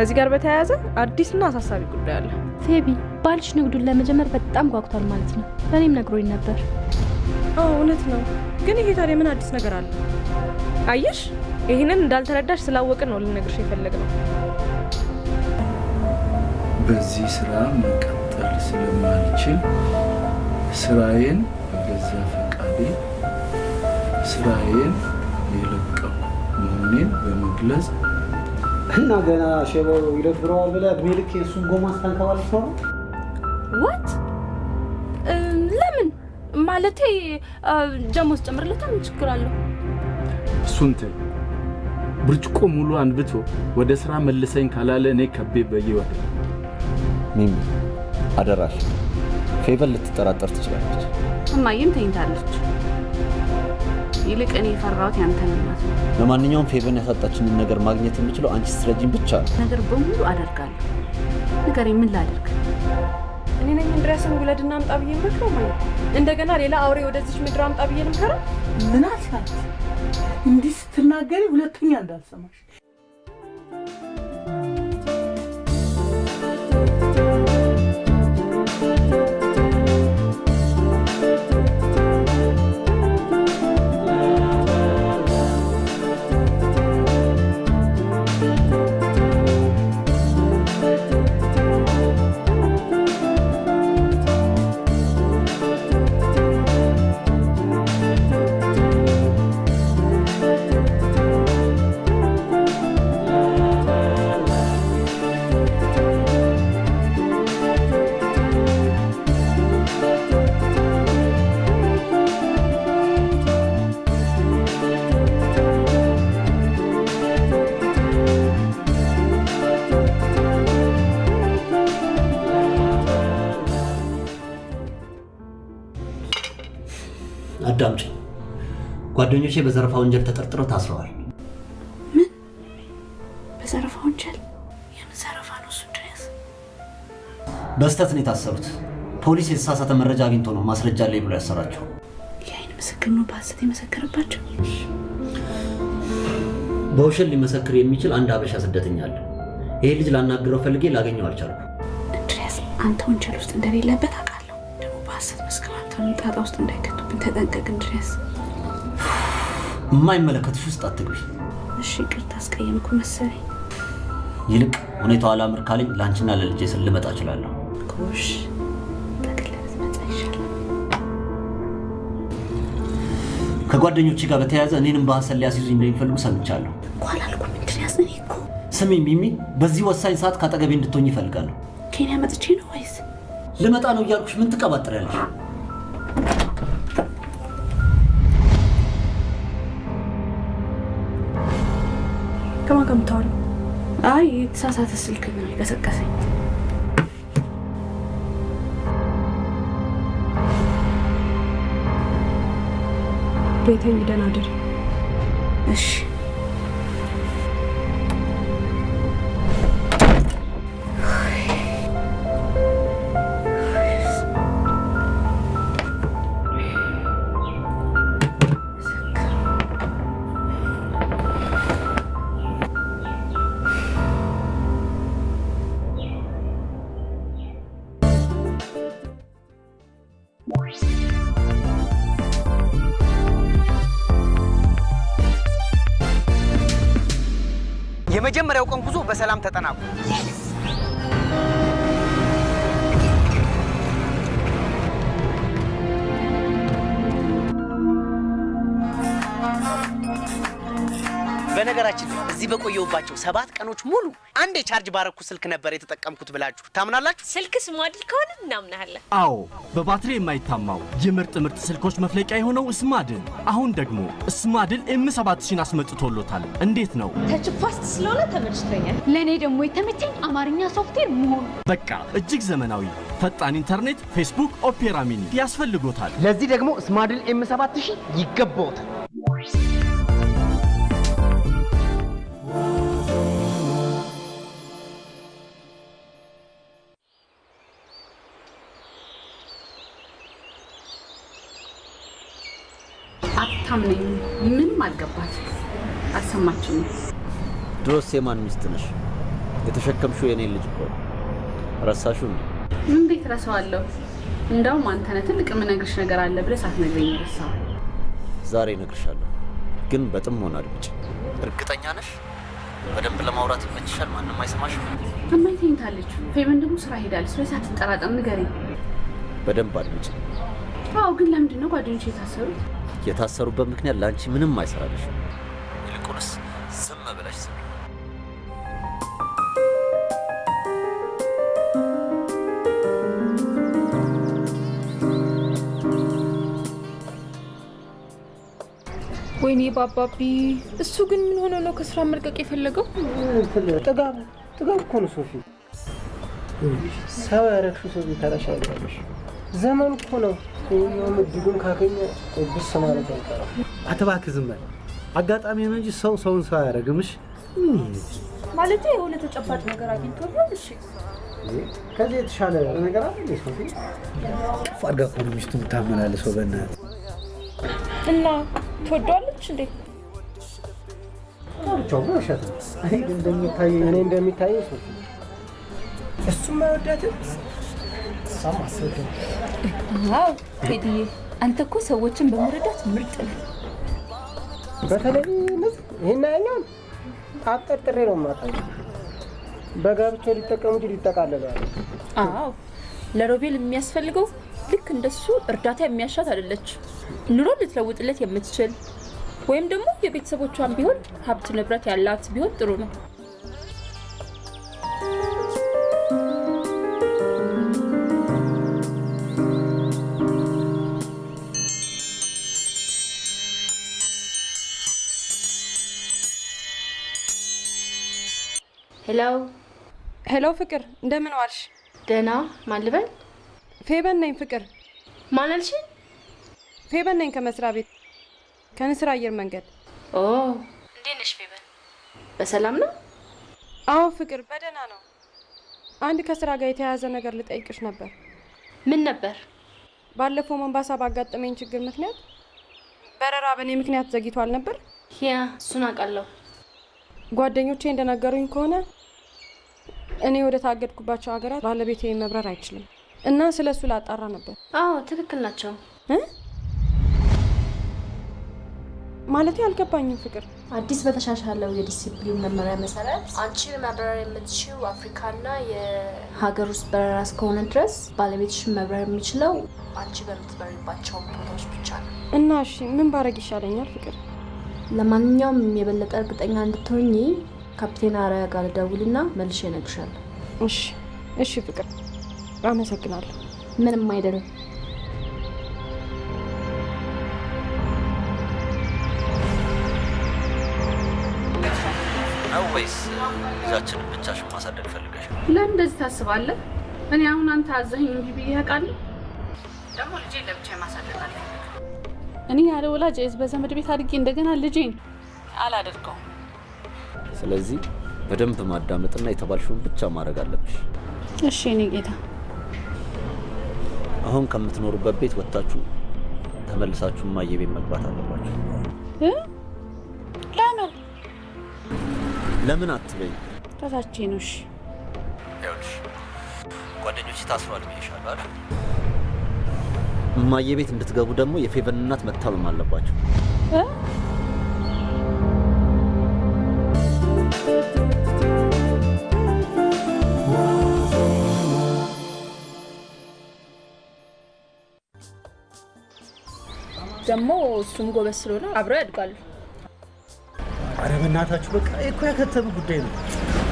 ከዚህ ጋር በተያያዘ አዲስና አሳሳቢ ጉዳይ አለ። ፌቢ፣ ባልሽ ንግዱን ለመጀመር በጣም ጓጉቷል ማለት ነው። ለእኔም ነግሮኝ ነበር። አዎ እውነት ነው። ግን ይሄ ታዲያ ምን አዲስ ነገር አለ? አየሽ፣ ይህንን እንዳልተረዳሽ ስላወቅን ነው ልነግርሽ የፈለግነው። በዚህ ስራ መቀጠል ስለማልችል ስራዬን በገዛ ፈቃዴ ስራዬን የለቀኩ መሆኔን በመግለጽ እና ገና ሼባው ይደብረዋል ብለህ እድሜ ልክ የእሱን ጎማ ስታንከባልል ነው? What? ለምን? ማለቴ ደሞዝ ጨምርለታል፣ ምን ችግር አለው? እሱን ተይ። ብርጭቆ ሙሉ አንብቶ ወደ ስራ መልሰኝ ካላለ እኔ ከቤ በየወደ ሚሚ አደራሽ፣ ፌቨን ልትጠራጠር ትችላለች። እማዬም ተኝታለች። ይልቅ እኔ የፈራሁት ያንተን እናት ነው። ለማንኛውም ፌቨን ያሳጣችንን ነገር ማግኘት የምችለው አንቺ ስትረጂኝ ብቻ ነው። ነገር በሙሉ አደርጋለሁ። ንገረኝ፣ ምን ላድርግ? እኔ ነኝ እንድሪያስን ውለድና አምጣ ብዬ የምመክረው ማለት እንደገና ሌላ አውሬ ወደዚች ምድር አምጣ ብዬ ልምከረው? ምን አልሻት? እንዲህ ስትናገሪ ሁለተኛ እንዳልሰማሽ። አዳምጪኝ። ጓደኞቼ በዘረፋ ወንጀል ተጠርጥረው ታስረዋል። ምን? በዘረፋ ወንጀል? የምን ዘረፋ ነው እሱ? እንድሪያስ፣ በስተት ነው የታሰሩት። ፖሊስ የተሳሳተ መረጃ አግኝቶ ነው ማስረጃ አለኝ ብሎ ያሰራቸው። የአይን ምስክር ነው በሐሰት የመሰከረባቸው። በውሸት ሊመሰክር የሚችል አንድ ሀበሻ ስደተኛ አለ። ይሄ ልጅ ላናግረው ፈልጌ ላገኘው አልቻልኩም። እንድሪያስ፣ አንተ ወንጀል ውስጥ እንደሌለበት አውቃለሁ። ደግሞ በሐሰት መስክረው አንተንም ጣጣ ውስጥ እንዳይከቱብን ተጠንቀቅ እንድሪያስ። የማይመለከትሽ ውስጥ አትግቢ። እሺ፣ ይቅርታ አስቀየምኩ መሰለኝ። ይልቅ ሁኔታው አላምር ካለኝ ለአንቺና ለልጄ ስል ልመጣ እችላለሁ። ጎሽ፣ ጠቅልለህ ብትመጣ ይሻላል። ከጓደኞቼ ጋር በተያያዘ እኔንም በሐሰት ሊያስይዙኝ እንደሚፈልጉ ሰምቻለሁ። እኮ አላልኩም እንድሪያስ። እኔ እኮ ስሚ ሚሚ፣ በዚህ ወሳኝ ሰዓት ካጠገቤ እንድትሆኝ እፈልጋለሁ። ኬንያ መጥቼ ነው ወይስ ልመጣ ነው እያልኩሽ ምን ትቀባጥሪያለሽ? ከማን ጋር የምታወሪው? አይ የተሳሳተ ስልክ ነው የቀሰቀሰኝ። ቤተኝ፣ ደህና እደሪ። እሺ። የመጀመሪያው ቀን ጉዞ በሰላም ተጠናቋል። በነገራችን ላይ እዚህ በቆየሁባቸው 7 ቀኖች ሙሉ አንድ የቻርጅ ባረኩ ስልክ ነበር የተጠቀምኩት ብላችሁ ታምናላችሁ? ስልክ ስማድል ከሆነ እናምናለን። አዎ፣ በባትሪ የማይታማው የምርጥ ምርጥ ስልኮች መፍለቂያ የሆነው ስማድል አሁን ደግሞ ስማድል M7000 አስመጥቶሎታል። እንዴት ነው? Touch fast ስለሆነ ተመችቶኛል። ለእኔ ደግሞ የተመቸኝ አማርኛ ሶፍትዌር መሆኑ። በቃ እጅግ ዘመናዊ ፈጣን ኢንተርኔት፣ ፌስቡክ፣ ኦፔራ ሚኒ ያስፈልጎታል። ለዚህ ደግሞ ስማድል M7000 ይገባዎታል። አታምነኝም። ምንም አልገባት፣ አልሰማችኝም። ድሮስ የማን ሚስት ነሽ? የተሸከምሽው የኔን ልጅ እኮ ነው። ረሳሽው እንዴ? እንዴት ረሳዋለሁ? እንደውም አንተ ነህ ትልቅ የምነግርሽ ነገር አለ ብለህ ሳትነግረኝ ረሳኸው። ዛሬ እነግርሻለሁ፣ ግን በጥሞና አድምጪ። እርግጠኛ ነሽ? በደንብ ለማውራት ይመችሻል? ማንም አይሰማሽም? እማዬ ተኝታለች፣ ፌቨን ደግሞ ስራ ሄዳለች። ስለዚህ አትጠራጠር፣ ንገረኝ። በደንብ አድምጪ። አዎ፣ ግን ለምንድን ነው ጓደኞቼ የታሰሩት? የታሰሩበት ምክንያት ለአንቺ ምንም አይሰራልሽም። ይልቁንስ ዝም ብለሽ ስሚ። ወይኔ ባባቢ፣ እሱ ግን ምን ሆኖ ነው ከስራ መልቀቅ የፈለገው? ጥጋብ ጥጋብ እኮ ነው ሶፊ። ሰው ያረግሽው ሰው ተረሻለሽ። ዘመን እኮ ነው። ይኸውም እድሉን ካገኘ ብስ ማለት አይቀርም። አትባክህ፣ ዝም በል። አጋጣሚ ነው እንጂ ሰው ሰውን ሰው አያደርግምሽ። ምን ማለት የሆነ ተጨባጭ ነገር አግኝቶ ቢሆን እሺ። ከዚህ የተሻለ ነገር አለ እንዴ ሶፊ? ቅፍ አድርጋ እኮ ነው ሚስቱን የምታመላልሰው። በእናትህ እና ትወደዋለች እንዴ? ብቻው ውሸት ነው። እኔ ግን እንደሚታየኝ እኔ እንደሚታየኝ ሶፊ እሱም አይወዳትም እሷም አትወደውም። አዎ ቴዲዬ፣ አንተ እኮ ሰዎችን በመረዳት ምርጥ ነህ። በተለይ እነዚህ ይሄን ያኛውን አብጠርጥሬ ነው የማውቀው። በጋብቻ ሊጠቀሙት ሊጠቃለሉ አለ። አዎ ለሮቤል የሚያስፈልገው ልክ እንደሱ እርዳታ የሚያሻት አይደለች። ኑሮ ልትለውጥለት የምትችል ወይም ደግሞ የቤተሰቦቿን ቢሆን ሀብት ንብረት ያላት ቢሆን ጥሩ ነው። Hello Hello፣ ፍቅር እንደምን ዋልሽ? ደህና። ማን ልበል? ፌበን ነኝ ፍቅር። ማን አልሽ? ፌበን ነኝ ከመስሪያ ቤት ከንስር አየር መንገድ። ኦ እንዴት ነሽ ፌበን? በሰላም ነው? አዎ ፍቅር በደህና ነው። አንድ ከስራ ጋር የተያያዘ ነገር ልጠይቅሽ ነበር። ምን ነበር? ባለፈው ሞምባሳ ባጋጠመኝ ችግር ምክንያት በረራ በእኔ ምክንያት ዘግይቷል ነበር። Yeah እሱን አውቃለሁ። ጓደኞቼ እንደነገሩኝ ከሆነ እኔ ወደ ታገድኩባቸው ሀገራት ባለቤቴ መብረር አይችልም እና ስለሱ ላጣራ ነበር። አዎ ትክክል ናቸው። ማለት አልገባኝም ፍቅር። አዲስ በተሻሻለው የዲሲፕሊን መመሪያ መሰረት አንቺ መብረር የምትችይው አፍሪካና የሀገር ውስጥ በረራ እስከሆነ ድረስ ባለቤትሽን መብረር የሚችለው አንቺ በምትበሪባቸው ቦታዎች ብቻ ነው። እና እሺ ምን ባረግ ይሻለኛል ፍቅር? ለማንኛውም የበለጠ እርግጠኛ እንድትሆኚ ካፕቴን አራያ ጋር ልደውልና መልሼ እነግርሻለሁ። እሺ እሺ ፍቅር አመሰግናለሁ። ምንም አይደለም። ነው ወይስ ልጃችንን ብቻሽን ማሳደግ ፈልገሽ? ለምን እንደዚህ ታስባለህ? እኔ አሁን አንተ አዘኸኝ እንጂ ብዬ አውቃለሁ? ደግሞ ልጄን ለብቻዬ ማሳደግ አልፈልግም። እኔ ያለ ወላጅ በዘመድ ቤት አድጌ እንደገና ልጄን አላደርገውም። ስለዚህ በደንብ ማዳመጥና የተባልሽውን ብቻ ማድረግ አለብሽ። እሺ የኔ ጌታ። አሁን ከምትኖሩበት ቤት ወጥታችሁ ተመልሳችሁ እማዬ ቤት መግባት አለባችሁ። ለምን ለምን አትበይ። ተሳቼ ነው። እሺ ይኸውልሽ ጓደኞቼ ታስረዋል ብዬሻለሁ አይደል? እማዬ ቤት እንድትገቡ ደግሞ የፌቨን እናት መታመም አለባቸው። ደግሞ እሱም ጎበዝ ስለሆነ አብረው ያድጋሉ። ኧረ በእናታችሁ በቃ እኮ ያከተመ ጉዳይ ነው።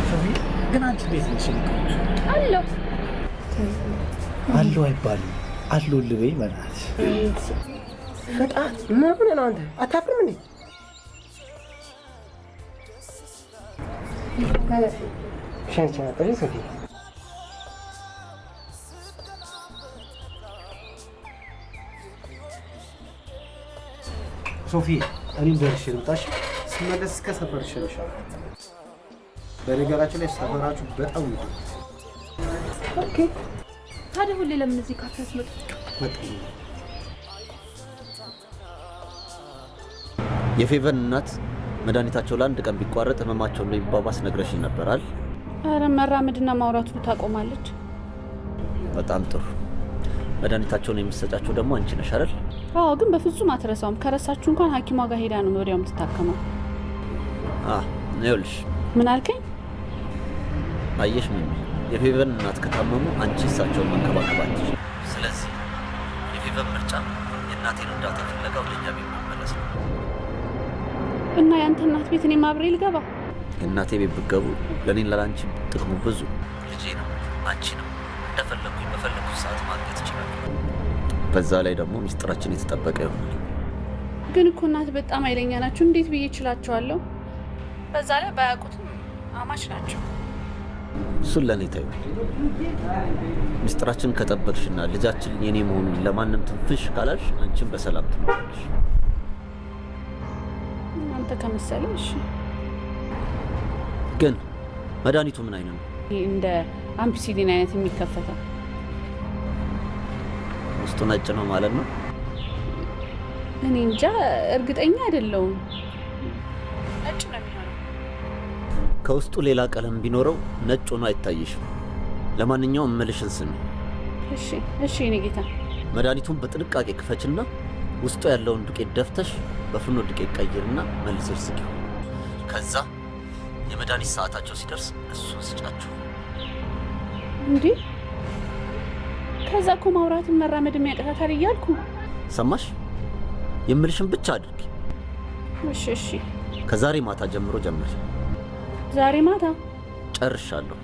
ሶፊ ግን አንቺ ቤት ነሽ? አለሁ አለሁ አይባልም፣ አለሁ ልበይ በእናትሽ። በጣም ምን ሆነህ ነው አንተ? አታፍርም እንዴ? ሸንቼ ነበር ሶፊ። ሶፊ እኔም ደርሼ ልምጣሽ። ስመለስ እስከ ሰፈር እሸኝሻለሁ። በነገራችን ላይ ሰፈራችሁ በጣም ውድ ነው። Okay። ታዲያ ሁሌ ለምን እዚህ ካፌ አትመጡም? መጣሁ። የፌቨን እናት መድኃኒታቸው ለአንድ ቀን ቢቋረጥ ህመማቸው እንደሚባባስ ነግረሽኝ ነበር አይደል? ኧረ መራመድና ማውራት ሁሉ ታቆማለች። በጣም ጥሩ። መድኃኒታቸውን የምትሰጫቸው ደግሞ አንቺ ነሽ አይደል? አዎ፣ ግን በፍጹም አትረሳውም። ከረሳችሁ እንኳን ሐኪሟ ጋር ሄዳ ነው ወዲያው የምትታከመው። ይኸውልሽ። ምን አልከኝ? አየሽ ሚሚ፣ የፌቨን እናት ከታመሙ አንቺ እሳቸውን መንከባከብ አትችይም። ስለዚህ የፌቨን ምርጫ የእናቴን እርዳታ ፍለጋ ወደኛ ቤት መመለስ ነው። እና ያንተ እናት ቤት እኔም አብሬ ልገባ? የእናቴ ቤት ብትገቡ ለእኔን ለአንቺ ጥቅሙ ብዙ። ልጄንም አንቺንም እንደፈለግኩኝ በፈለግኩት ሰዓት ማግኘት እችላለሁ። በዛ ላይ ደግሞ ሚስጥራችን የተጠበቀ ይሆናል። ግን እኮ እናት በጣም ኃይለኛ ናቸው። እንዴት ብዬ እችላቸዋለሁ? በዛ ላይ ባያውቁትም አማች ናቸው። እሱን ለእኔ ተይው። ሚስጥራችን ከጠበቅሽና ልጃችን የኔ መሆኑን ለማንም ትንፍሽ ካላልሽ አንቺን በሰላም ትኖራለሽ። አንተ ከመሰለ እሺ። ግን መድኃኒቱ ምን አይነት ነው? እንደ አምፒሲሊን አይነት የሚከፈተው። ውስጡ ነጭ ነው ማለት ነው? እኔ እንጃ፣ እርግጠኛ አይደለሁም። ነጭ ነው የሚሆነው። ከውስጡ ሌላ ቀለም ቢኖረው ነጭ ሆኖ አይታይሽም። ለማንኛውም እምልሽን ስሚ። እሺ እሺ፣ የኔ ጌታ። መድኃኒቱን በጥንቃቄ ክፈችና ውስጡ ያለውን ዱቄት ደፍተሽ በፍርኖ ዱቄት ቀይርና መልሰሽ ዝጊው። ከዛ የመድኃኒት ሰዓታቸው ሲደርስ እሱን ስጫቸው። እንዴ፣ ከዛ እኮ ማውራትን መራመድም ያቅታታል እያልኩ። ሰማሽ? የምልሽን ብቻ አድርጊ። እሺ እሺ። ከዛሬ ማታ ጀምሮ ጀምሪ። ዛሬ ማታ ጨርሻለሁ።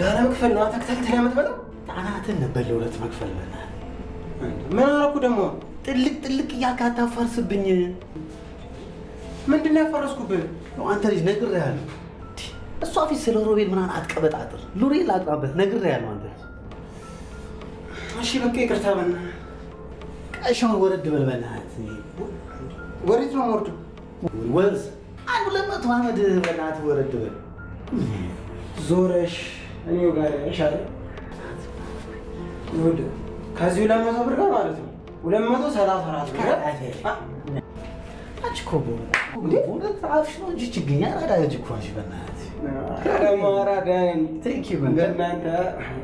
ያለመክፈል ነው ተከታትለህ የምትበላው? አናትህን ነበር ለሁለት መክፈል። በእናትህ ምን አደረኩ ደግሞ? ጥልቅ ጥልቅ እያልክ አታፋርስብኝ። ምንድን ነው ያፈረስኩብህ? አንተ ልጅ ነግሬሃለሁ። እሷ ፊት ስለ ሮቤል ምናምን አትቀበጣጥር። ሉሬል አቅራበት ነግሬሃለሁ። አንተ ልጅ እሺ በቃ ይቅርታ። በእናትህ ቀሻውን ወረድ በል በእናትህ። ወዴት ነው የምወርደው? ወንዝ 100 አመድ በእናትህ ወረድ በል። ዞረሽ እኔው ጋር ነሽ አይደል? ይኸውልህ ከዚህ 200 ብር ጋር ማለት ነው 234 ብር። አንቺ እኮ በእውነት አፍሽ ነው እንጂ ችግኝ አራዳ ልጅ እኮ ነሽ። በእናትህ ደግሞ አራዳ ነኝ። Thank you በእናንተ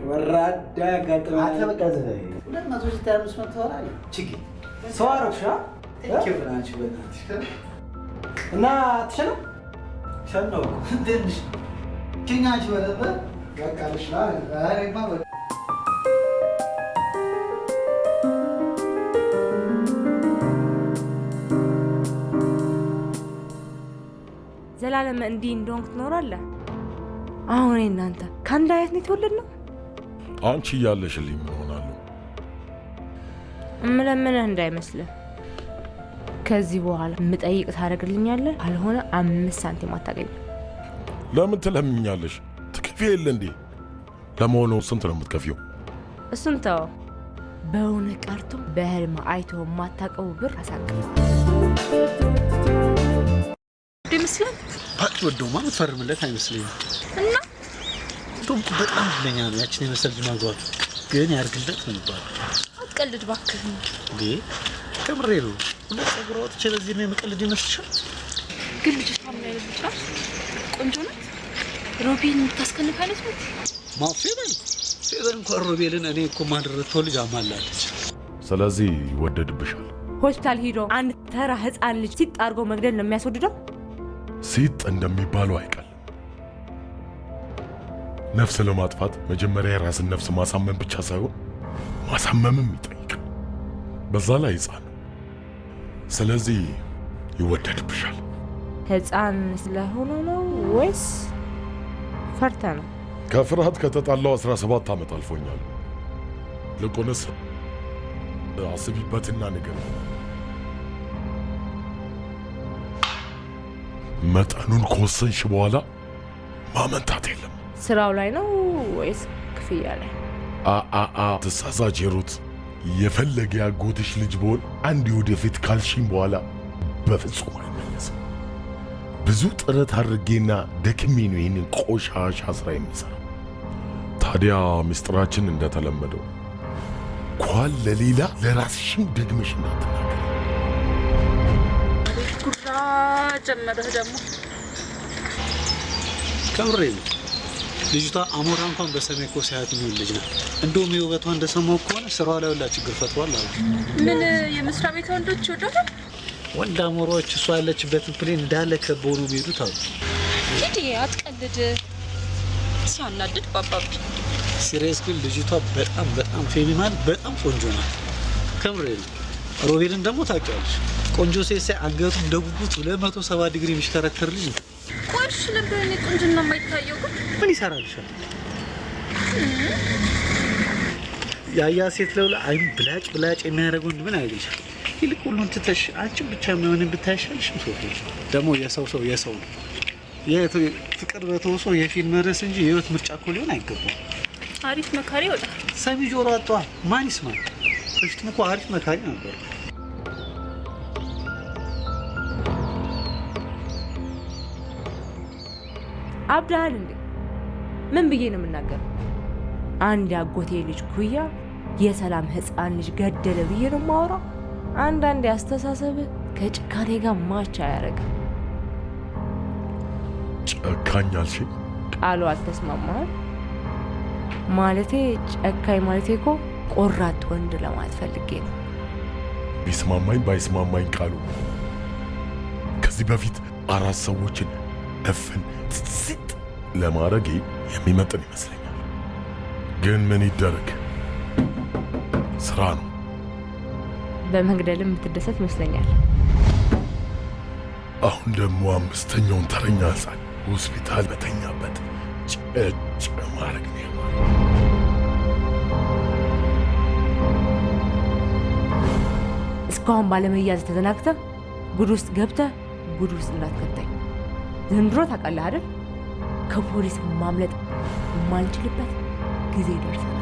ወራዳ ያጋጥመናል። አንተ በቃ ዝም በይ። 200 ስታይ 500 አለ ችግኝ ሰው አደረግሽ። Thank you በእናትሽ በእናትሽ። እና አትሸነው ሸነው እኮ ትንሽ ችግኝ አንቺ በለበ በቃ ልሽ እኔማ በቃ ዘላለም እንዲህ እንደሆንክ ትኖራለህ። አሁን እናንተ ከአንድ አያት ነው የተወለድነው። አንቺ እያለሽልኝ ምን ሆናለሁ? እምለምንህ እንዳይመስልህ። ከዚህ በኋላ የምጠይቅ ታደርግልኛለህ፣ አልሆነ 5 ሳንቲም አታገኝም። ለምን ትለምኛለሽ? ትከፊ የለ እንዴ? ለመሆኑ ስንት ነው የምትከፊው? እሱን ተው። በእውነት ቀርቶ በህልም አይቶ የማታውቀው ብር አሳቅፍ ይመስላል። ባትወደውማ የምትፈርምለት አይመስለኝም። እና እንደውም በጣም እድለኛ ነው ያችን የመሰል ልጅ ማግባቱ። ግን ያርግለት ነው የሚባለው። አትቀልድ እባክህ። እንዴ ከምሬ ነው። ሁለት ፀጉር አውጥቼ በዚህ እድሜ የምቀልድ ይመስልሻል? ግን ልጅቷ ምን አይነት ልጅ ናት? ቆንጆ ናት። ሮቢን የምታስከንፍ አይነት ናት። ማ ፌቨን ፌቨን እንኳን ሮቤልን እኔ እኮ ማድረተው ልጅ አማላለች። ስለዚህ ይወደድብሻል። ሆስፒታል ሂዶ አንድ ተራ ህፃን ልጅ ሲጥ አድርጎ መግደል ነው የሚያስወድደው? ሲጥ እንደሚባለው አይቀልም። ነፍስ ለማጥፋት መጀመሪያ የራስን ነፍስ ማሳመን ብቻ ሳይሆን ማሳመምም ይጠይቃል። በዛ ላይ ህፃን ነው። ስለዚህ ይወደድብሻል። ህፃን ስለሆነ ነው ወይስ ፈርተ ነው? ከፍርሃት ከተጣላው 17 ዓመት አልፎኛል። ልቁንስ አስቢበትና ንገሪኝ። መጠኑን ከወሰንሽ በኋላ ማመንታት የለም። ስራው ላይ ነው ወይስ ክፍያ ላይ? አአአ ትሳሳች ሩት። የፈለገ ያጎትሽ ልጅ ብሆን አንድ ወደፊት ካልሽኝ በኋላ በፍጹም አይመለስም። ብዙ ጥረት አድርጌና ደክሜ ነው ይህንን ቆሻሻ ስራ የምሰራው። ታዲያ ምስጢራችን እንደተለመደው እንኳን ለሌላ ለራስሽም ደግመሽ እንዳትናገሪ። ጉራ ጀመረህ ደግሞ። ከምሬ ነው። ልጅቷ አሞራ እንኳን በሰማይ እኮ ሳያት የሚውል ልጅ ናት። እንደውም የውበቷ እንደሰማው ከሆነ ስራዋ ላይ ሁላ ችግር ፈጥሯል አሉ። ምን የመስሪያ ቤት ወንዶች ይወዷታል? ወንድ አሞራዎች እሷ ያለችበትን plane እንዳለ ከበው ነው የሚሄዱት አሉ። ሂድ አትቀልድ። ሲያናድድ ባባቢ። Serious ግን ልጅቷ በጣም በጣም ፌሚ ማለት በጣም ቆንጆ ናት። ከምሬ ነው። ሮቤልን ደግሞ ታውቂዋለሽ። ቆንጆ ሴት ሳይ አንገቱ እንደ ጉጉት 270 ዲግሪ የሚሽከረከር ልጅ ነው። ቆሽ ነበር እኔ ቁንጅና የማይታየው ግን ምን ይሰራልሻል? ያያ ሴት ለውላ አይኑ ብላጭ ብላጭ የሚያደርግ ወንድ ምን ያደርግልሻል? ይልቅ ሁሉን ትተሽ አንቺን ብቻ የሚሆንን ብታይሻልሽም። ሶፊ ደግሞ የሰው ሰው የሰው ነው። ፍቅር በተውሶ የፊልም ርዕስ እንጂ የህይወት ምርጫ እኮ ሊሆን አይገባም። አሪፍ መካሪ ይወጣል። ሰሚ ጆሮ አጧ ማን ይስማል? በፊትም እኮ አሪፍ መካሪ ነበር። አብዳሃል እንዴ? ምን ብዬ ነው የምናገረው? አንድ ያጎቴ ልጅ ኩያ የሰላም ህፃን ልጅ ገደለ ብዬ ነው የማወራው? አንዳንዴ አስተሳሰብ ከጭካኔ ጋር ማች አያደርግም። ጨካኝ አልሽኝ? ቃሉ አልተስማማህም? ማለቴ ጨካኝ ማለቴ እኮ ቆራጥ ወንድ ለማለት ፈልጌ ነው። ቢስማማኝ ባይስማማኝ ቃሉ ከዚህ በፊት 4 ሰዎችን እፍን ስጥ ለማድረግ የሚመጥን ይመስለኛል። ግን ምን ይደረግ፣ ስራ ነው። በመግደልም የምትደሰት ይመስለኛል። አሁን ደግሞ 5ኛውን ተረኛ ህፃን ሆስፒታል በተኛበት ጭጭ ማድረግ ነው። እስካሁን ባለመያዝ ተዘናግተህ ጉድ ውስጥ ገብተህ ጉድ ውስጥ እንዳትከተኝ። ዘንድሮ ታውቃለህ አይደል? ከፖሊስ ማምለጥ የማንችልበት ጊዜ ደርሰናል።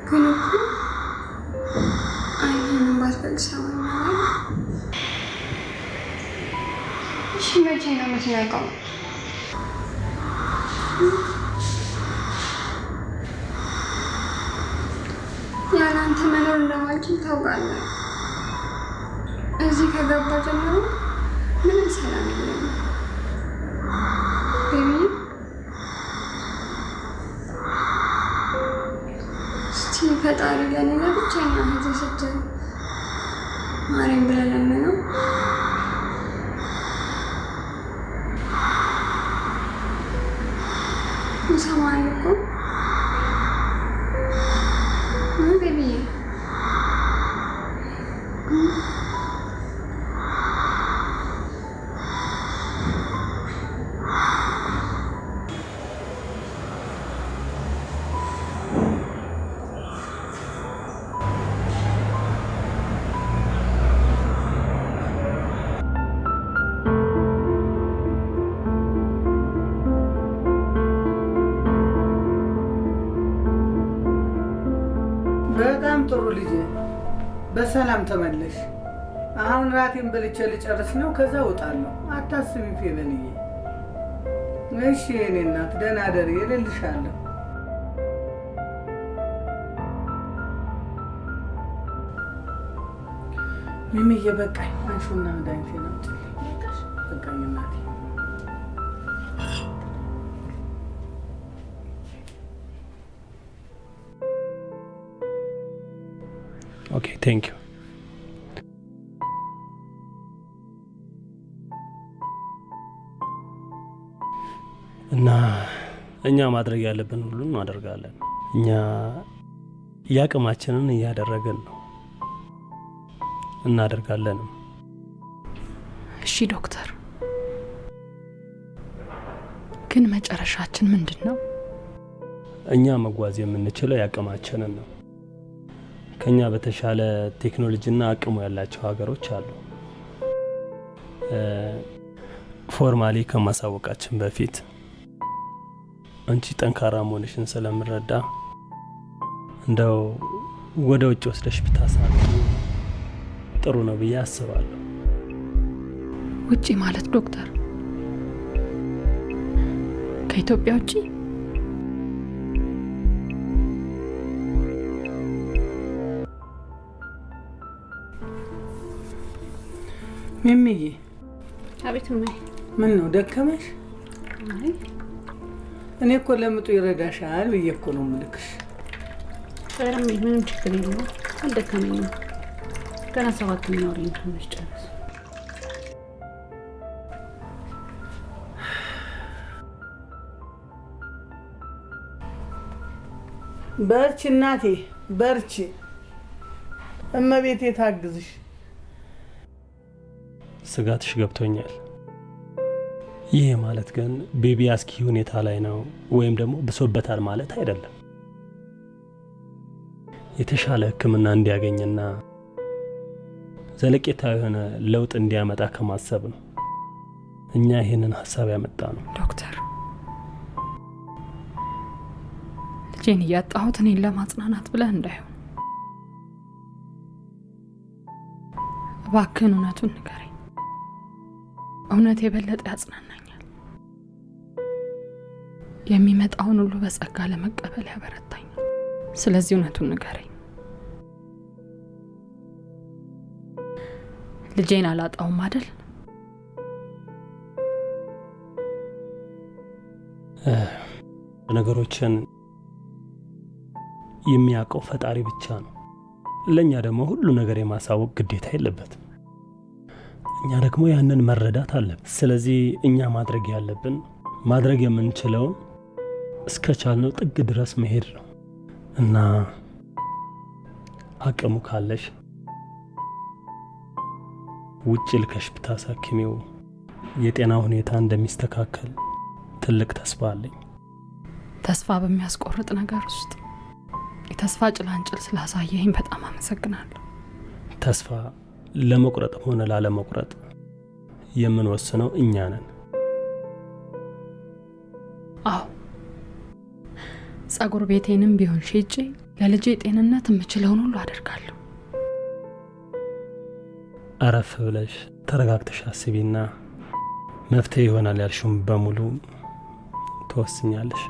ግን እኮ አይንህንም ባትበል ትሰማኛለህ። እሺ መቼ ነው የምትነቃው? ያለ አንተ መኖር እንደማልችል ታውቃለህ። እዚህ ከገባ ጀምሮ ምንም ሰላም የለኝም baby። እስቲ ፈጣሪ ለእኔ ለብቸኛ እህት ስትል ማረኝ ብለህ ለምነው። ይሰማሃል እኮ ምን baby ዬ? በጣም ጥሩ ልጄ፣ በሰላም ተመለሽ። አሁን ራቴን በልቼ ልጨርስ ነው፣ ከዛ እወጣለሁ። አታስቢ ፌቨንዬ። እሺ የኔ እናት፣ ደህና እደሪ፣ እልልሻለሁ። ሚሚዬ በቃኝ፣ አንሺውና መድኃኒቴን አምጪልኝ። በቃኝ እናቴ። Okay, thank you. እና እኛ ማድረግ ያለብን ሁሉ እናደርጋለን። እኛ ያቅማችንን እያደረግን ነው፣ እናደርጋለንም። እሺ ዶክተር፣ ግን መጨረሻችን ምንድን ነው? እኛ መጓዝ የምንችለው ያቅማችንን ነው። ከኛ በተሻለ ቴክኖሎጂና አቅሙ ያላቸው ሀገሮች አሉ። Formally ከማሳወቃችን በፊት አንቺ ጠንካራ መሆንሽን ስለምረዳ እንደው ወደ ውጭ ወስደሽ ብታሳክሚ ጥሩ ነው ብዬ አስባለሁ። ውጪ ማለት ዶክተር ከኢትዮጵያ ውጪ? ሚሚዬ። አቤት እማዬ። ምን ነው ደከመሽ? አይ እኔ እኮ ለምጡ ይረዳሻል ብዬ እኮ ነው የምልክሽ። ኧረ ምንም ችግር የለውም፣ አልደከመኝም። ገና 7ኛ ወሬን ትንሽ ጨርስ። በርቺ እናቴ በርቺ፣ እመቤቴ ታግዝሽ። ስጋትሽ ገብቶኛል። ይሄ ማለት ግን ቤቢ አስኪ ሁኔታ ላይ ነው ወይም ደግሞ ብሶበታል ማለት አይደለም። የተሻለ ሕክምና እንዲያገኝና ዘለቄታዊ የሆነ ለውጥ እንዲያመጣ ከማሰብ ነው እኛ ይሄንን ሐሳብ ያመጣነው። ዶክተር ልጄን እያጣሁት እኔን ለማጽናናት ብለህ እንዳይሆን እባክህን እውነቱን ንገረኝ። እውነት የበለጠ ያጽናናኛል። የሚመጣውን ሁሉ በጸጋ ለመቀበል ያበረታኛል። ስለዚህ እውነቱን ንገረኝ። ልጄን አላጣውም አይደል? ነገሮችን የሚያውቀው ፈጣሪ ብቻ ነው። ለኛ ደግሞ ሁሉ ነገር የማሳወቅ ግዴታ የለበትም። እኛ ደግሞ ያንን መረዳት አለብን። ስለዚህ እኛ ማድረግ ያለብን ማድረግ የምንችለው እስከቻልነው ጥግ ድረስ መሄድ ነው እና አቅሙ ካለሽ ውጭ ልከሽ ብታሳክሚው የጤና ሁኔታ እንደሚስተካከል ትልቅ ተስፋ አለኝ። ተስፋ በሚያስቆርጥ ነገር ውስጥ የተስፋ ጭላንጭል ስላሳየኸኝ በጣም አመሰግናለሁ። ተስፋ ለመቁረጥም ሆነ ላለመቁረጥ የምንወስነው እኛ ነን። አዎ ጸጉር ቤቴንም ቢሆን ሸጬ ለልጄ ጤንነት የምችለውን ሁሉ አደርጋለሁ። አረፍ ብለሽ ተረጋግተሽ አስቢና መፍትሄ ይሆናል ያልሽውን በሙሉ ትወስኛለሽ።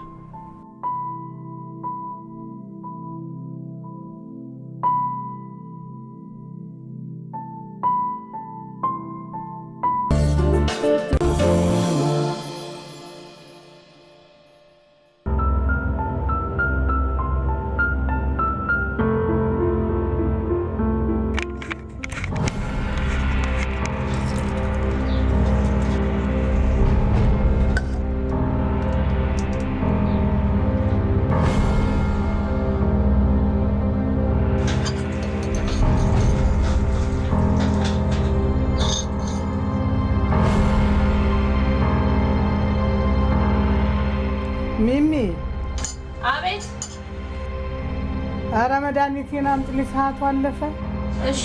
ሚሚ። አቤት። ኧረ መድኃኒቴን አምጪልኝ፣ ሰዓቱ አለፈ። እሺ።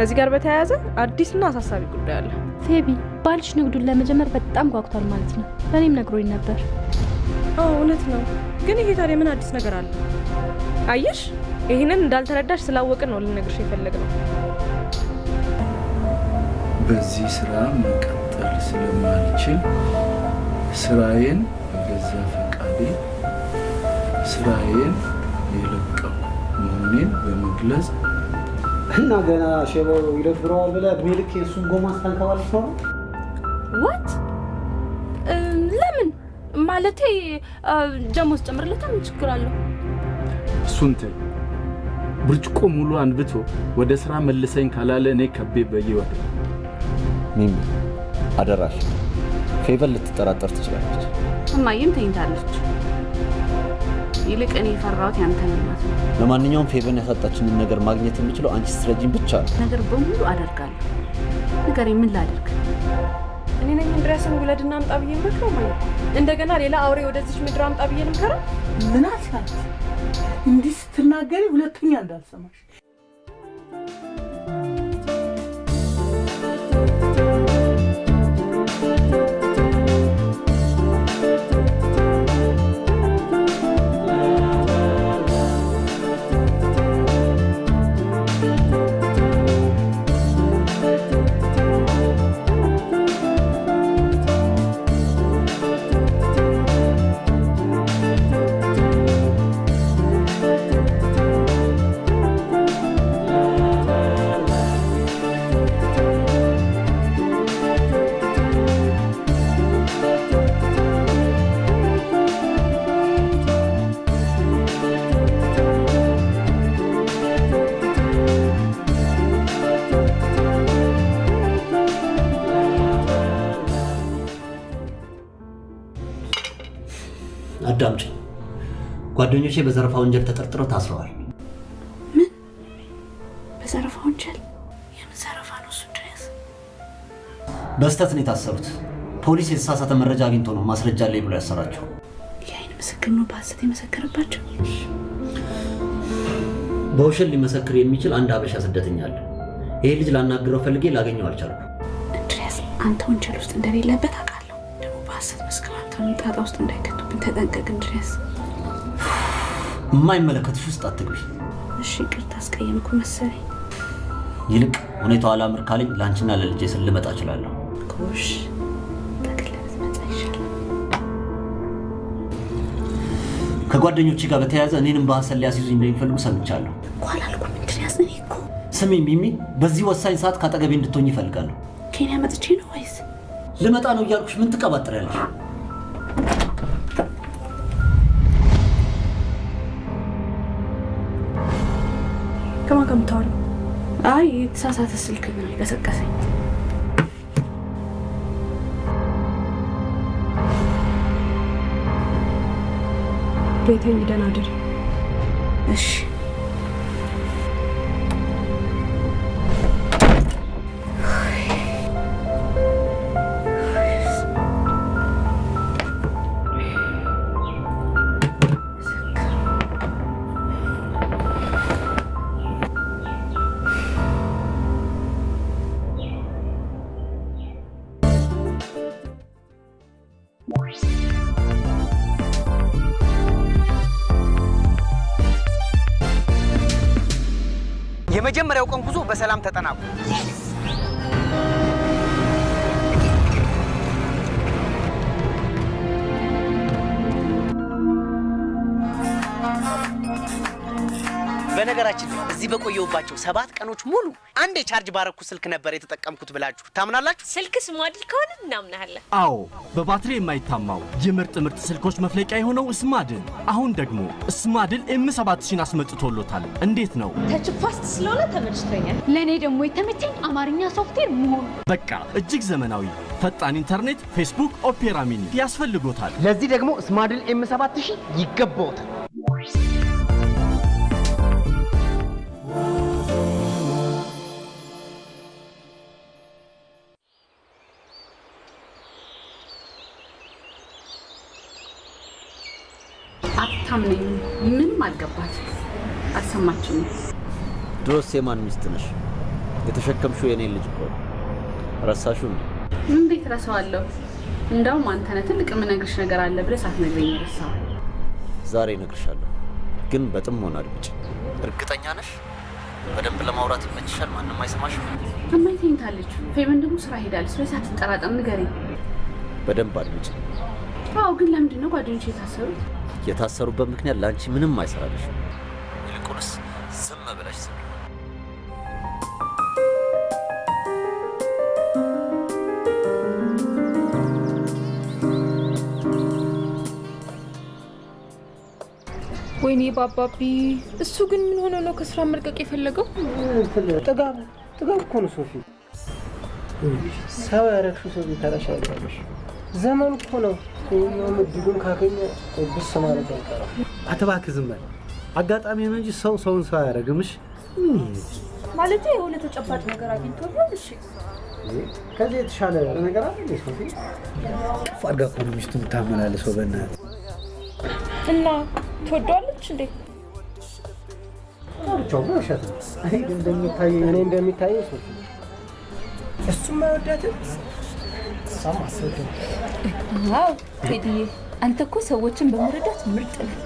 ከዚህ ጋር በተያያዘ አዲስና አሳሳቢ ጉዳይ አለ። ፌቢ፣ ባልሽ ንግዱን ለመጀመር በጣም ጓጉቷል ማለት ነው። ለእኔም ነግሮኝ ነበር። አዎ እውነት ነው። ግን ይሄ ታዲያ ምን አዲስ ነገር አለ? አየሽ፣ ይህንን እንዳልተረዳሽ ስላወቅን ነው ልነግርሽ የፈለግነው። በዚህ ስራ መቀጠል ስለማልችል ስራዬን በገዛ ፈቃዴ ስራዬን የለቀኩ መሆኔን በመግለጽ እና ገና ሼባው ይደብረዋል ብለህ እድሜ ልክ የእሱን ጎማ ስታንከባልል ነው? What? ለምን ማለቴ ደሞዝ ጨምርለታ ምን ችግር አለው? እሱን ተይ። ብርጭቆ ሙሉ አንብቶ ወደ ስራ መልሰኝ ካላለ እኔ ከቤ በየወደ ሚሚ አደራሽ፣ ፌቨን ልትጠራጠር ትችላለች። እማዬም ተኝታለች። ይልቅ እኔ የፈራሁት ያንተን እናት ነው። ለማንኛውም ፌቨን ያሳጣችንን ነገር ማግኘት የምችለው አንቺ ስትረጂኝ ብቻ ነው። ነገር በሙሉ አደርጋለሁ። ንገረኝ፣ ምን ላድርግ? እኔ ነኝ እንድሪያስን ውለድና አምጣ ብዬ መክረው ማለት እንደገና ሌላ አውሬ ወደዚች ምድር አምጣ ብዬ ልምከረው? ምን አልሻት? እንዲህ ስትናገሪ ሁለተኛ እንዳልሰማሽ። አዳምጪ። ጓደኞቼ በዘረፋ ወንጀል ተጠርጥረው ታስረዋል። ምን? በዘረፋ ወንጀል? የምን ዘረፋ ነው እሱ? እንድሪያስ፣ በስተት ነው የታሰሩት። ፖሊስ የተሳሳተ መረጃ አግኝቶ ነው ማስረጃ አለኝ ብሎ ያሰራቸው። የአይን ምስክር ነው በሐሰት የመሰከረባቸው። በውሸት ሊመሰክር የሚችል አንድ ሀበሻ ስደተኛ አለ። ይሄ ልጅ ላናግረው ፈልጌ ላገኘው አልቻልኩም። እንድሪያስ፣ አንተ ወንጀል ውስጥ እንደሌለበት አውቃለሁ። ደግሞ በሐሰት መስክረው አንተንም ጣጣ ውስጥ እንዳይከቱብን ተጠንቀቅ እንድሪያስ። የማይመለከትሽ ውስጥ አትግቢ። እሺ፣ ይቅርታ አስቀየምኩ መሰለኝ። ይልቅ ሁኔታው አላምር ካለኝ ለአንቺና ለልጄ ስል ልመጣ እችላለሁ። ጎሽ፣ በግልህ ብትመጣ ይሻላል። ከጓደኞቼ ጋር በተያያዘ እኔንም በሐሰት ሊያስይዙኝ እንደሚፈልጉ ሰምቻለሁ። እኮ አላልኩም እንድሪያስ። እኔ እኮ ስሚ ሚሚ፣ በዚህ ወሳኝ ሰዓት ካጠገቤ እንድትሆኝ እፈልጋለሁ። ኬንያ መጥቼ ነው ወይስ ልመጣ ነው እያልኩሽ ምን ትቀባጥሪያለሽ? ከማን ጋር የምታወሪው? አይ የተሳሳተ ስልክ ነው የቀሰቀሰኝ። ቤተኝ ደህና እደሪ። እሺ። የመጀመሪያው ቀን ጉዞ በሰላም ተጠናቆ በነገራችን ላይ እዚህ በቆየሁባቸው 7 ቀኖች ሙሉ አንድ የቻርጅ ባረኩ ስልክ ነበር የተጠቀምኩት ብላችሁ ታምናላችሁ? ስልክ ስማድል ከሆነ እናምናለን። አዎ፣ በባትሪ የማይታማው የምርጥ ምርጥ ስልኮች መፍለቂያ የሆነው ስማድል አሁን ደግሞ ስማድል M7000 አስመጥቶሎታል። እንዴት ነው? Touch fast ስለሆነ ተመችቶኛል። ለእኔ ደግሞ የተመቸኝ አማርኛ ሶፍትዌር መሆኑ። በቃ እጅግ ዘመናዊ ፈጣን ኢንተርኔት፣ ፌስቡክ፣ ኦፔራ ሚኒ ያስፈልጎታል። ለዚህ ደግሞ ስማድል M7000 ይገባዎታል። አታምነኝም። ምንም አልገባት፣ አልሰማችኝም። ድሮስ የማን ሚስት ነሽ? የተሸከምሽው የኔን ልጅ እኮ ነው። ረሳሽው እንዴ? እንዴት ረሳዋለሁ? እንደውም አንተ ነህ ትልቅ የምነግርሽ ነገር አለ ብለህ ሳትነግረኝ ረሳኸው። ዛሬ እነግርሻለሁ፣ ግን በጥሞና አድምጪ። እርግጠኛ ነሽ? በደንብ ለማውራት ይመችሻል? ማንም አይሰማሽም? እማዬ ተኝታለች፣ ፌቨን ደግሞ ስራ ሄዳለች። ስለዚህ አትጠራጠር፣ ንገረኝ። በደንብ አድምጪ። አዎ፣ ግን ለምንድን ነው ጓደኞቼ የታሰሩት? የታሰሩበት ምክንያት ለአንቺ ምንም አይሰራልሽም። ይልቁንስ ዝም ብለሽ ስሚ። ወይኔ ባባቢ፣ እሱ ግን ምን ሆኖ ነው ከስራ መልቀቅ የፈለገው? ጥጋብ ጥጋብ እኮ ነው ሶፊ። ሰው ያረግሽው ሰው ቢተራሽ አይባልሽ። ዘመን እኮ ነው። ይኸውም እድሉን ካገኘ ብስ ማለት አይቀርም። አንተ እባክህ ዝም በል። አጋጣሚ ነው እንጂ ሰው ሰውን ሰው አያደርግም። እሺ ማለት የሆነ ተጨባጭ ነገር አግኝቶ ቢሆን እሺ። ከዚህ የተሻለ ነገር አለ እንዴ ሶፊ? ከፍ አድርጋ እኮ ነው ሚስቱን የምታመላልሰው። በእናትህ እና ትወደዋለች እንዴ? ብቻው ውሸት ነው። እኔ ግን እንደሚታየኝ እኔ እንደሚታየኝ ሶፊ እሱም አይወዳትም እሷም አትወድም። አዎ ቴዲዬ፣ አንተ እኮ ሰዎችን በመረዳት ምርጥ ነህ።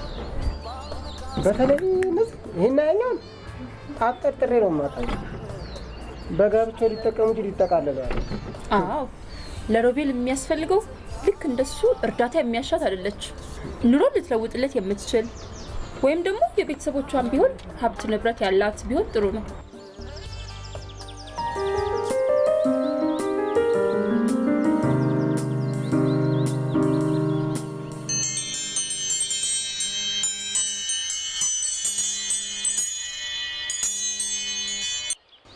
በተለይ እነዚህ ይሄን ያኛውን አብጠርጥሬ ነው የማውቀው። በጋብቻ ሊጠቀሙት ሊጠቃለሉ አለ። አዎ ለሮቤል የሚያስፈልገው ልክ እንደሱ እርዳታ የሚያሻት አይደለች። ኑሮ ልትለውጥለት የምትችል ወይም ደግሞ የቤተሰቦቿን ቢሆን ሀብት ንብረት ያላት ቢሆን ጥሩ ነው።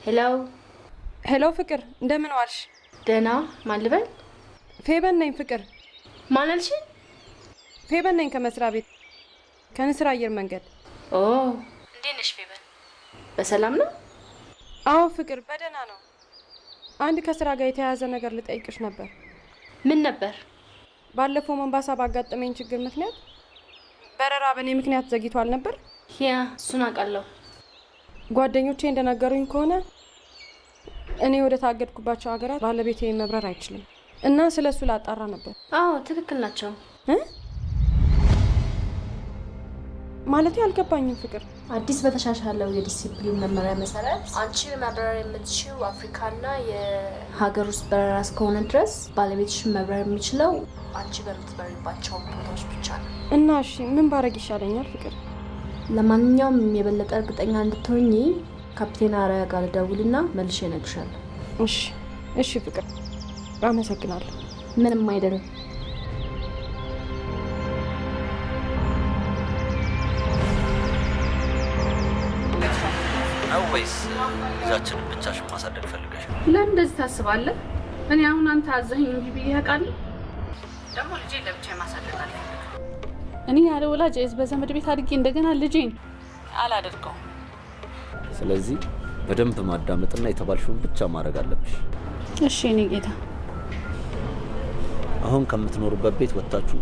ሄሎ ሄሎ፣ ፍቅር እንደምን ዋልሽ? ደህና። ማን ልበል? ፌበን ነኝ ፍቅር። ማን አልሽ? ፌበን ነኝ ከመስሪያ ቤት ከንስር አየር መንገድ። ኦ እንዴት ነሽ ፌበን? በሰላም ነው? አዎ ፍቅር በደህና ነው። አንድ ከስራ ጋር የተያያዘ ነገር ልጠይቅሽ ነበር። ምን ነበር? ባለፈው ሞምባሳ ባጋጠመኝ ችግር ምክንያት በረራ በእኔ ምክንያት ዘግይቷል ነበር። Yeah እሱን አውቃለሁ። ጓደኞቼ እንደነገሩኝ ከሆነ እኔ ወደ ታገድኩባቸው ሀገራት ባለቤቴ መብረር አይችልም እና ስለ እሱ ላጣራ ነበር። አዎ ትክክል ናቸው። ማለቴ አልገባኝም ፍቅር። አዲስ በተሻሻለው የዲሲፕሊን መመሪያ መሰረት አንቺ መብረር የምትችይው አፍሪካና የሀገር ውስጥ በረራ እስከሆነ ድረስ ባለቤትሽን መብረር የሚችለው አንቺ በምትበሪባቸው ቦታዎች ብቻ ነው። እና እሺ ምን ባረግ ይሻለኛል ፍቅር? ለማንኛውም የበለጠ እርግጠኛ እንድትሆኚ ካፕቴን አራያ ጋር ልደውልና መልሼ እነግርሻለሁ። እሺ እሺ ፍቅር አመሰግናለሁ። ምንም አይደለም። ነው ወይስ ልጃችንን ብቻሽን ማሳደግ ፈልገሽ ነው? ለምን እንደዚህ ታስባለህ? እኔ አሁን አንተ አዘኸኝ እንጂ ብዬ አውቃለሁ? ደግሞ ልጄን ለብቻ ማሳደግ አልፈልግም። እኔ ያለ ወላጅ በዘመድ ቤት አድጌ እንደገና ልጄን አላደርገውም። ስለዚህ በደንብ ማዳመጥና የተባልሽውን ብቻ ማድረግ አለብሽ። እሺ የኔ ጌታ። አሁን ከምትኖሩበት ቤት ወጥታችሁ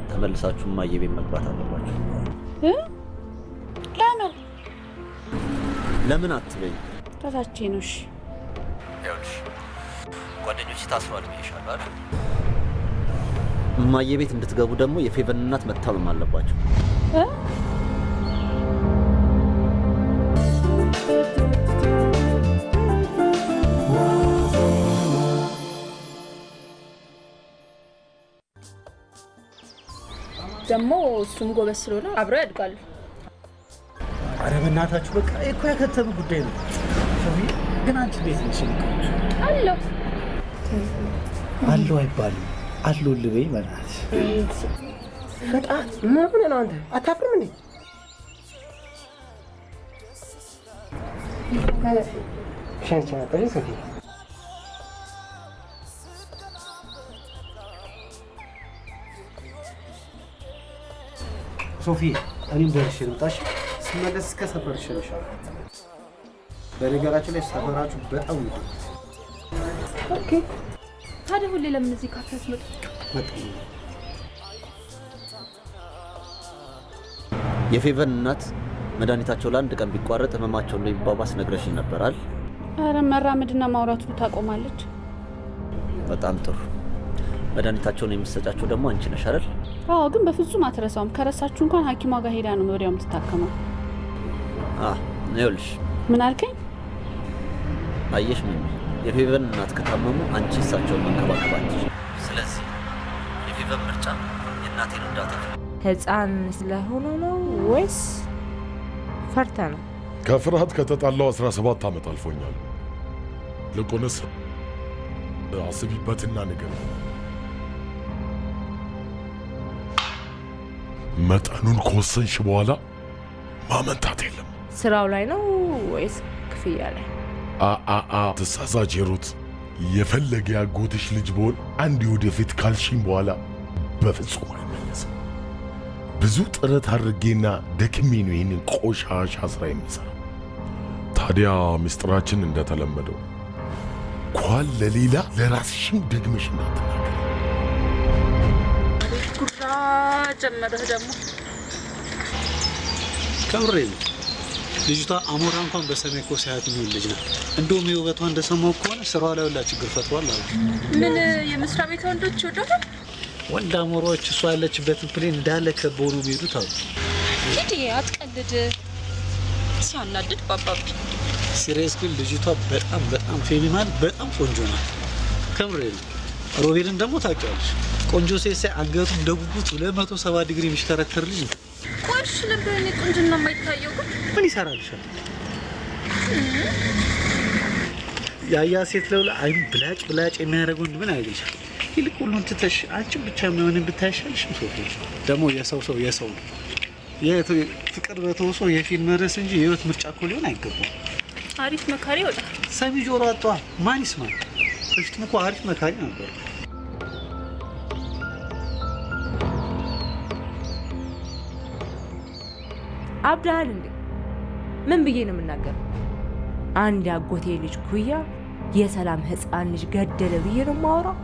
ተመልሳችሁ እማዬ ቤት መግባት አለባችሁ። ለምን ለምን አትበይ። ታታቼ ነው። እሺ ይኸውልሽ ጓደኞቼ ታስረዋል ብዬሻለሁ አይደል? እማዬ ቤት እንድትገቡ ደግሞ የፌቨን እናት መታመም አለባቸው። ደግሞ እሱም ጎበዝ ስለሆነ አብረው ያድጋሉ። ኧረ በእናታችሁ በቃ እኮ ያከተመ ጉዳይ ነው። ሶፊ ግን አንቺ ቤት ነሽ? አለሁ አለሁ አይባልም አለሁ ልበይ በእናትሽ። በጣም ምን ሆነህ ነው አንተ? አታፍርም እንዴ? ሸንቻ ነበር ሶፊ። ሶፊ እኔም ደርሼ ልምጣሽ። ስመለስ እስከ ሰፈር እሸኝሻለሁ። በነገራችን ላይ ሰፈራችሁ በጣም ውድ ነው። Okay ታዲያ ሁሌ ለምን እዚህ ካፌ አትመጡም? መጣሁ። የፌቨን እናት መድኃኒታቸው ለአንድ ቀን ቢቋረጥ ህመማቸው እንደሚባባስ ነግረሽኝ ነበር አይደል? አረ መራመድና ማውራቱ ታቆማለች። በጣም ጥሩ። መድኃኒታቸውን የምትሰጫቸው ደግሞ አንቺ ነሽ አይደል? አዎ፣ ግን በፍጹም አትረሳውም። ከረሳችሁ እንኳን ሐኪሟ ጋር ሄዳ ነው ወዲያው የምትታከመው። ይኸውልሽ። ምን አልከኝ? አየሽ ሚሚ፣ የፌቨን እናት ከታመሙ አንቺ እሳቸውን መንከባከብ አትችይም። ስለዚህ የፌቨን ምርጫ የእናቴን እርዳታ ህፃን ስለሆኑ ነው ወይስ ፈርተ ነው? ከፍርሃት ከተጣላው 17 ዓመት አልፎኛል። ልቁንስ አስቢበትና ንገሪኝ። መጠኑን ከወሰንሽ በኋላ ማመንታት የለም። ስራው ላይ ነው ወይስ ክፍያ ላይ? አ ትሳሳች ሩት። የፈለገ ያጎትሽ ልጅ ብሆን አንድ ወደፊት ካልሽኝ በኋላ በፍጹም አይመለስም። ብዙ ጥረት አድርጌና ደክሜ ነው ይህንን ቆሻሻ ስራ የምሰራው። ታዲያ ምስጢራችን እንደተለመደው እንኳን ለሌላ ለራስሽም ደግመሽ እንዳትናገሪ። ጉራ ጀመረህ ደግሞ። ከምሬ ነው። ልጅቷ አሞራ እንኳን በሰማይ እኮ ሳያት የሚውል ልጅ ናት። እንደውም የውበቷ እንደሰማው ከሆነ ስራዋ ላይ ሁላ ችግር ፈጥሯል አሉ። ምን የመስሪያ ቤት ወንዶች ይወዷታል? ወንድ አሞራዎች እሷ ያለችበትን plane እንዳለ ከበው ነው የሚሄዱት አሉ። ሂድ አትቀልድ። ሲያናድድ ባባቢ። Serious ግን ልጅቷ በጣም በጣም ፌሚ ማለት በጣም ቆንጆ ናት። ከምሬ ነው። ሮቤልን ደግሞ ታውቂዋለሽ። ቆንጆ ሴት ሳይ አንገቱ እንደ ጉጉት 270 ዲግሪ የሚሽከረከር ልጅ ነው። ቆሽ ለምንድን ነው ቁንጅና የማይታየው ግን? ምን ይሰራልሻል? ያያ ሴት ለውላ አይኑ ብላጭ ብላጭ የሚያደርግ ወንድ ምን ያደርግልሻል? ይልቅ ሁሉን ትተሽ አንቺን ብቻ የሚሆን ብታይ አይሻልሽም? ሶፊ ደግሞ የሰው ሰው የሰው ነው። ፍቅር በተውሶ የፊልም ርዕስ እንጂ የህይወት ምርጫ እኮ ሊሆን አይገባም። አሪፍ መካሪ ይወጣል። ሰሚ ጆሮ አጧ ማን ይስማል? በፊትም እኮ አሪፍ መካሪ ነበር። አብዳሃል እንዴ? ምን ብዬ ነው የምናገረው? አንድ ያጎቴ ልጅ ኩያ የሰላም ህፃን ልጅ ገደለ ብዬ ነው የማወራው?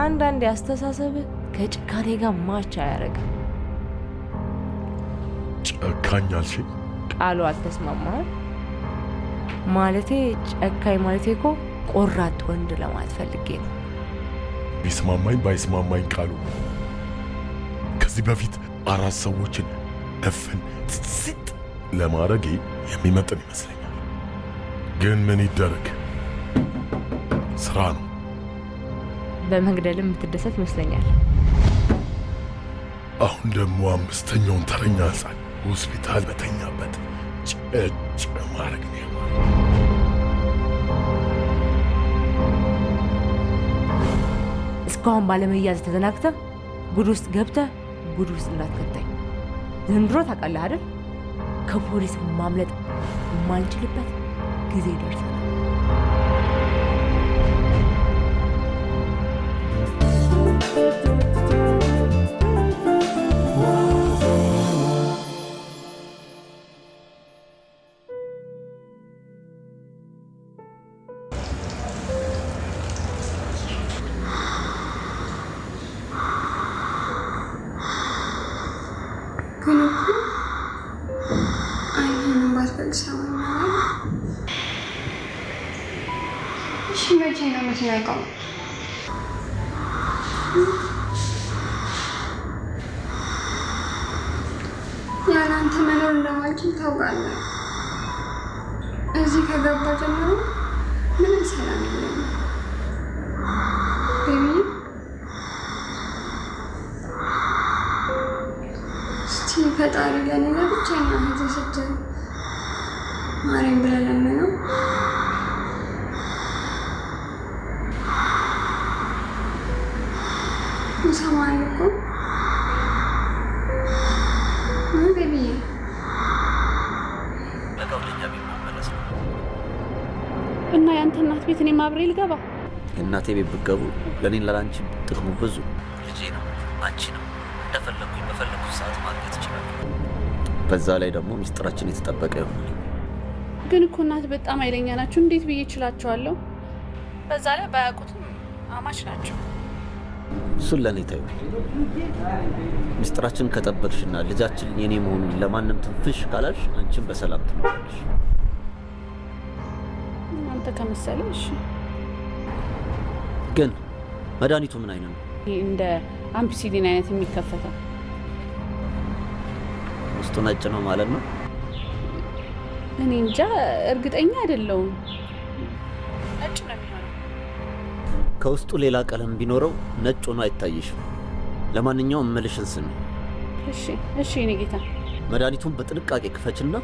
አንዳንድ አስተሳሰብህ ከጭካኔ ጋር ማች አያደርግም። ጨካኝ አልሽኝ? ቃሉ አልተስማማህም? ማለቴ ጨካኝ ማለቴ እኮ ቆራጥ ወንድ ለማለት ፈልጌ ነው። ቢስማማኝ ባይስማማኝ ቃሉ ከዚህ በፊት 4 ሰዎችን እፍን ስጥ ለማድረግ የሚመጥን ይመስለኛል። ግን ምን ይደረግ፣ ስራ ነው። በመግደልም የምትደሰት ይመስለኛል። አሁን ደግሞ 5ኛውን ተረኛ ህፃን ሆስፒታል በተኛበት ጭጭ ማድረግ ነው ያማረኝ። እስካሁን ባለመያዝ ተዘናግተህ ጉድ ውስጥ ገብተህ ጉድ ውስጥ እንዳትከተኝ። ዘንድሮ ታውቃለህ አይደል? ከፖሊስ ማምለጥ የማንችልበት ጊዜ ደርሰናል። ግን እኮ አይንህንም ባትገልጽ ሰማኛል። እሺ መቼ ነው የምትነቃው? ያለ አንተ መኖር እንደማልችል ታውቃለህ። እዚህ ከገባ ጀምሮ ምንም ሰላም የለኝም baby። እስቲ ፈጣሪ ለእኔ ለብቸኛ እህትህ ስትል ማረኝ ብለህ ለምነው። ይሰማሃል እኮ ምን baby ዬ? ነገ ወደ እኛ ቤት መመለስ ነው። እና ያንተ እናት ቤት እኔም አብሬ ልገባ? የእናቴ ቤት ብትገቡ ለእኔና ለአንቺ ጥቅሙ ብዙ። ልጄ ነው አንቺ ነው እንደፈለግኩኝ በፈለግኩት ሰዓት ማግኘት እችላለሁ። በዛ ላይ ደግሞ ሚስጥራችን የተጠበቀ ይሆናል። ግን እኮ እናት በጣም ኃይለኛ ናቸው። እንዴት ብዬ እችላቸዋለሁ? በዛ ላይ ባያውቁትም አማች ናቸው። እሱን ለእኔ ተይው። ሚስጥራችን ከጠበቅሽና ልጃችን የኔ መሆኑን ለማንም ትንፍሽ ካላልሽ አንቺም በሰላም ትኖራለሽ። አንተ ከመሰለ እሺ። ግን መድኃኒቱ ምን አይነት ነው? እንደ አምፒሲሊን አይነት የሚከፈተው። ውስጡ ነጭ ነው ማለት ነው? እኔ እንጃ እርግጠኛ አይደለሁም። ነጭ ነው የሚሆነው። ከውስጡ ሌላ ቀለም ቢኖረው ነጭ ሆኖ አይታይሽም። ለማንኛውም እምልሽን ስሚ። እሺ እሺ የኔ ጌታ። መድኃኒቱን በጥንቃቄ ክፈችና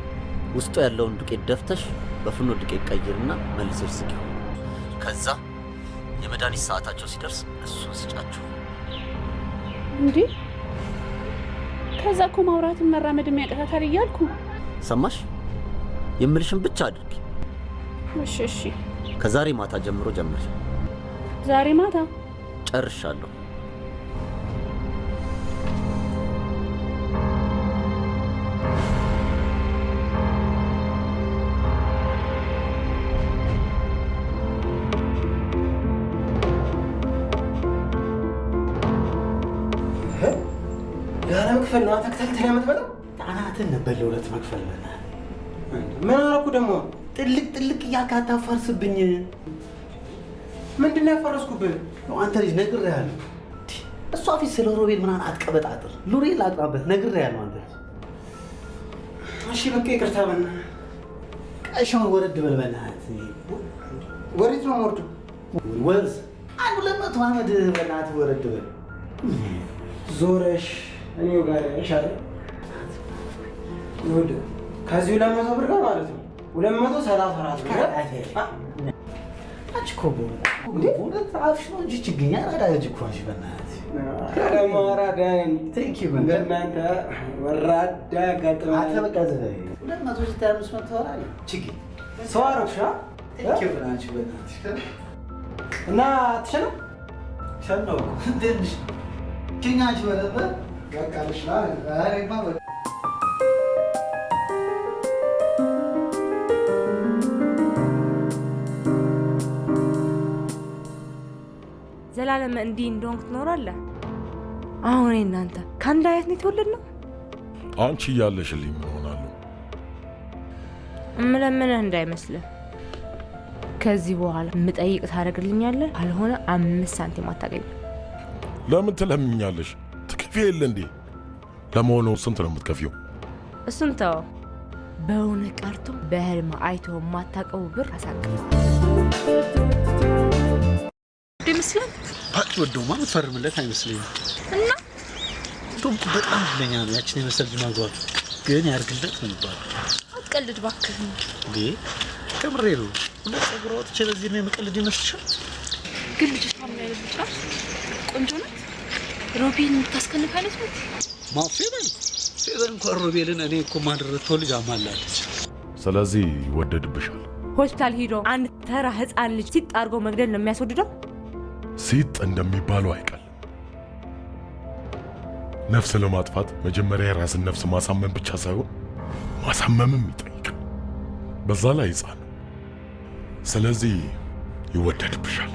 ውስጡ ያለውን ዱቄት ደፍተሽ በፍርኖ ዱቄት ቀይርና መልሰሽ ዝጊው። ከዛ የመድኃኒት ሰዓታቸው ሲደርስ እሱን ስጫቸው። እንዴ ከዛ እኮ ማውራትን መራመድም ያቅታታል እያልኩ። ሰማሽ? የምልሽን ብቻ አድርጊ። እሺ እሺ። ከዛሬ ማታ ጀምሮ ጀምሪ። ዛሬ ማታ ጨርሻለሁ። ያለ መክፈል ነው ተከታትለህ የምትበላው? አናትህን ነበር ለሁለት መክፈል። በእናትህ ምን አደረኩ ደግሞ? ጥልቅ ጥልቅ እያልክ አታፋርስብኝ። ምንድን ነው ያፈረስኩብህ? አንተ ልጅ ነግሬሃለሁ። እሷ ፊት ስለ ሮቤል ምናምን አትቀበጣጥር። ሉሬን ላጥራበት ነግሬሃለሁ። አንተ ልጅ እሺ በቃ ይቅርታ። በእናትህ ቀሻውን ወረድ በል በእናትህ። ወዴት ነው የምወርደው? ወንዝ አንድ 200 ዓመት በእናትህ ወረድ በል። ዞረሽ እኔው ጋር ነሽ አይደል? ይኸውልህ ከዚህ 200 ብር ጋር ማለት ነው 234 ብር። አንቺ እኮ በእውነት አፍሽ ነው እንጂ ችግኝ አራዳ ልጅ እኮ ነሽ። በእናትህ ደግሞ አራዳ ነኝ። Thank you በእናንተ ወራዳ ያጋጥማል። አንተ በቃ ዝም በይ። 200 ስታይ 500 ታወራለህ። ችግኝ ሰው አደረግሽ። Thank you አንቺ በእናትሽ እና አትሸነው ሸነው እኮ ትንሽ ችግኝ አንቺ በነበር በቃ ልሽ እኔማ በቃ ዘላለም እንዲህ እንደሆንክ ትኖራለህ። አሁን እናንተ ከአንድ አያት ነው የተወለድነው። አንቺ እያለሽልኝ ምን ሆናለሁ? እምለምንህ እንዳይመስልህ። ከዚህ በኋላ የምጠይቅ ታደርግልኛለህ፣ ካልሆነ 5 ሳንቲም አታገኝም። ለምን ትለምኛለሽ? ትከፊ የለ እንዴ? ለመሆኑ ስንት ነው የምትከፊው? እሱን ተወው። በእውነት ቀርቶ በህልም አይቶ የማታውቀው ብር አሳቅፍ ይመስላል። ባትወደውማ የምትፈርምለት አይመስለኝም። እና እንደውም እኮ በጣም እድለኛ ነው ያችን የመሰል ልጅ ማግባቱ። ግን ያርግለት ነው የሚባለው። አትቀልድ እባክህ። እንዴ ከምሬ ነው። ሁለት ፀጉር አውጥቼ በዚህ ነው የምቀልድ ይመስልሻል? ግን ልጅቷ ምን አይነት ልጅ ናት? ቆንጆ ናት። ሮቤል የምታስከንፍ አይነት ናት። ማ ፌቨን ፌቨን እንኳን ሮቤልን እኔ እኮ ማድረተው ልጅ አማላለች። ስለዚህ ይወደድብሻል። ሆስፒታል ሂዶ አንድ ተራ ህፃን ልጅ ሲጥ አድርጎ መግደል ነው የሚያስወድደው? ሲጥ እንደሚባለው አይቀልም። ነፍስ ለማጥፋት መጀመሪያ የራስን ነፍስ ማሳመን ብቻ ሳይሆን ማሳመምም ይጠይቃል። በዛ ላይ ህፃን ነው። ስለዚህ ይወደድብሻል።